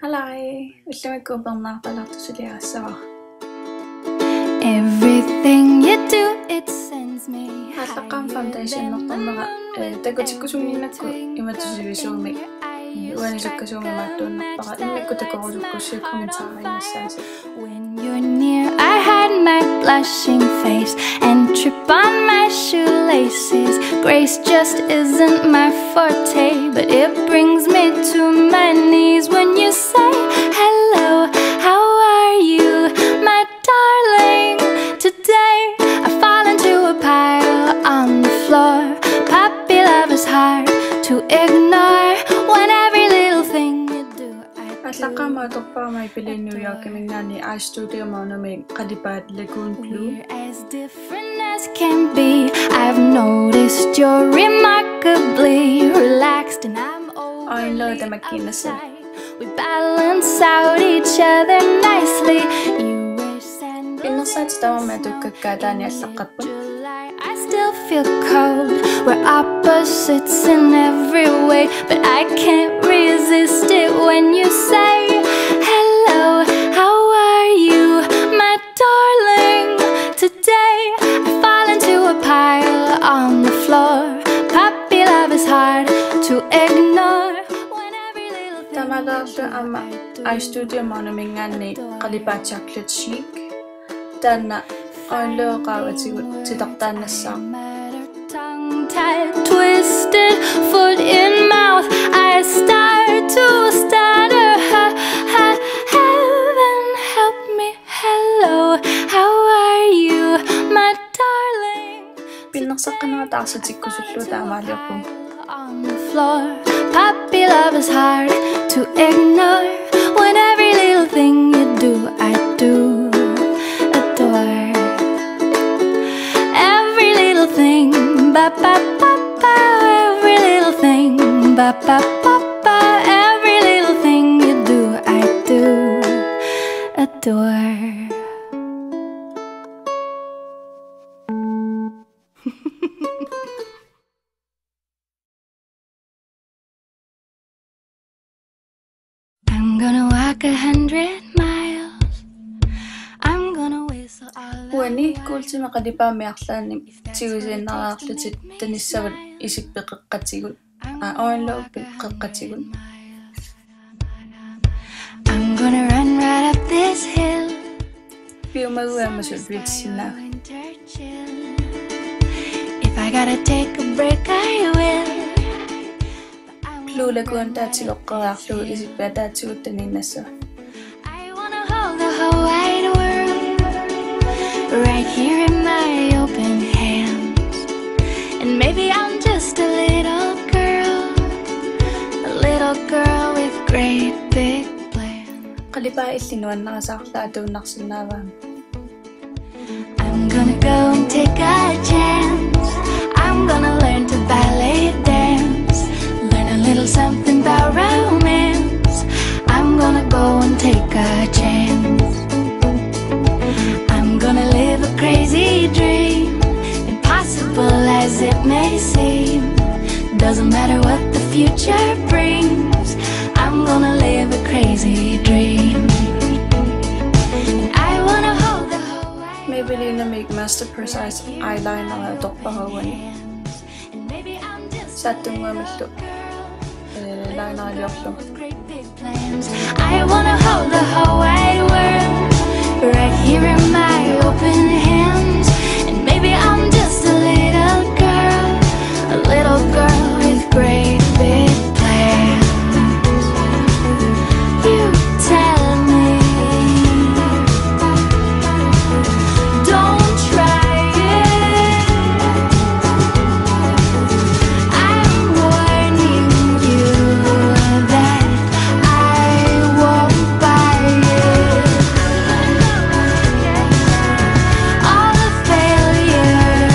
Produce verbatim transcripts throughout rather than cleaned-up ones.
Hallo, ullumikkut upernaartalertusuliassavara. Everything you do, it sends me. Aallaqqaammut foundationertarnera, eh, takutikkusunnginnakku imatut sivisuumik. Uani sukkasuumik imaattuunnerpara, immikkut takorusukkussi kommentaariinnassaatit. When you're near, I hide my blushing face and trip on my shoelaces. Grace just isn't my forte, but it brings me to my knees when you say, "Hello, how are you, my darling?" Today I fall into a pile on the floor. Puppy love is hard to ignore when every little thing you do, I do. Aallaqqaammut atorpara Maybelline New Yorkiminngaanniit Eye Studio Monomi qalipaat Lagoon Blue. We're as different as can be. I've noticed you're remarkably relaxed and I'm over. Øjenlåg tamakkiinnassavai. We balance out each other nicely. You wear sandals. Pinnersaatit tamarmik atukkakkaat taanna allaqqapput. I still feel cold. We're opposites in every way, but I can't resist it when you say, "Hello, how are you, my darling?" Today I fall into a pile on the floor. Puppy love is hard to ignore when every little thing. Tamarmik aamma Eye Studio Monominngaanniit qalipaat Chocolate Chic. Taanna øjenlågi qaavatigut titartaannassaaq. Tongue tied, twisted, foot in mouth, I start to stutter. Ha, ha, heaven help me. Hello, how are you, my darling? Pinnersaqqinera taarsitikkusullugu taamaaliorpugut. On the floor. Puppy love is hard to ignore. When every little thing you do, I do adore. Every little thing, ba ba ba ba. Every little thing, ba ba ba ba. Every little thing you do, I do adore. I'm gonna walk a hundred miles. I'm gonna whistle all the while. Uani kuultimi qalipaammi arlaanni tigusiinnariarlutit tanissavat isip peqeqqatigut. Aa, øjenlåg peqeqqatigut. I'm gonna run right up this hill. Piumaguit aamma suli piumassusinnaavat. If I gotta take a break, I will. Blue Lagoon ataatsimoorlugu isip peqeqqatigut taniinnassavaa. I wanna hold the whole wide world right here in my open hands. And maybe I'm just a little girl, a little girl with great big plans. Qalipaat illit nuannarisaarlutit atuinnarsinnaavaa. I'm gonna go and take a chance. I'm gonna learn to ballet dance. Learn a little something about romance. I'm gonna go and take a chance. I'm gonna live a crazy dream. Impossible as it may seem. Doesn't matter what the future brings. I'm gonna live a crazy dream. And I wanna hold the whole wide Maybelline-imik Master Precise Eyeliner atorpara uani. Saattunnguamillu, eh, lineriliorlugu. I wanna hold the whole wide world right here in my open hands. And maybe I'm just a little girl, a little girl with great big plans. You tell me, don't try it. I'm warning you that I won't buy it. All the failure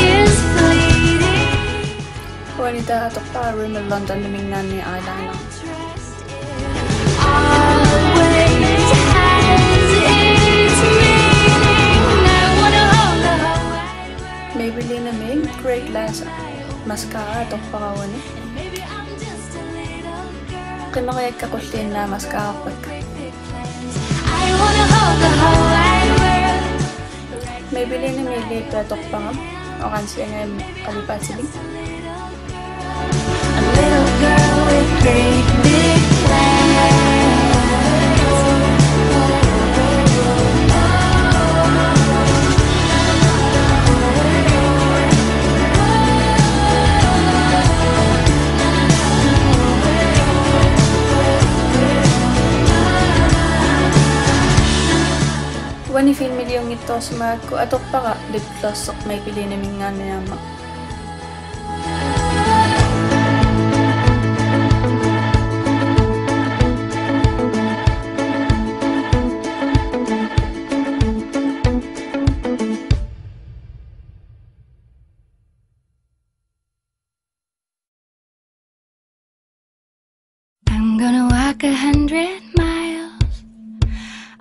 is fleeting. Uani taava atorpara Rimmel London-iminngaanniit eyeliner. Always has its meaning. I wanna hold the whole wide world. Maybelline-imik Great Lash mascara atorpara uani. Maybe I'm just a little Sameriakka qulliinnaat mascararpakka. I wanna hold the whole wide world. Maybelline-imiilli atorpara, orange-angajammi qalipaatilik. A little girl with great big plans. Uani filmiliunngitsoorsimagakku atorpara lipglossi Maybelline-iminngaanniit aamma. I'm gonna walk a hundred miles.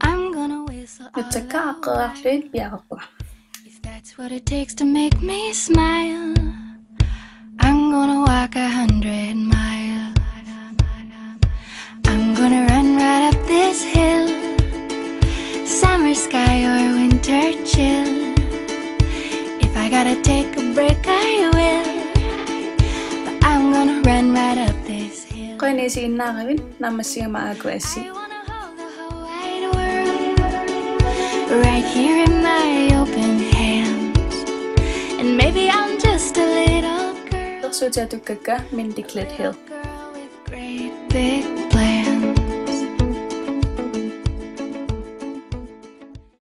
I'm gonna whistle all the while. Nutsakkaaqqeeraarluit piareerpunga. If that's what it takes to make me smile, I'm gonna walk a hundred miles. I'm gonna run right up this hill. Summer sky or winter chill. If I gotta take a break, I will. But I'm gonna run right up this hill. Qujanaq isiginnaaravit, naammassigama aajuku assi. I wanna hold the whole wide world right here in my open hands. And maybe I'm just a little girl. Illersuutit atukkakka Mindy Clit Hill. Girl with great big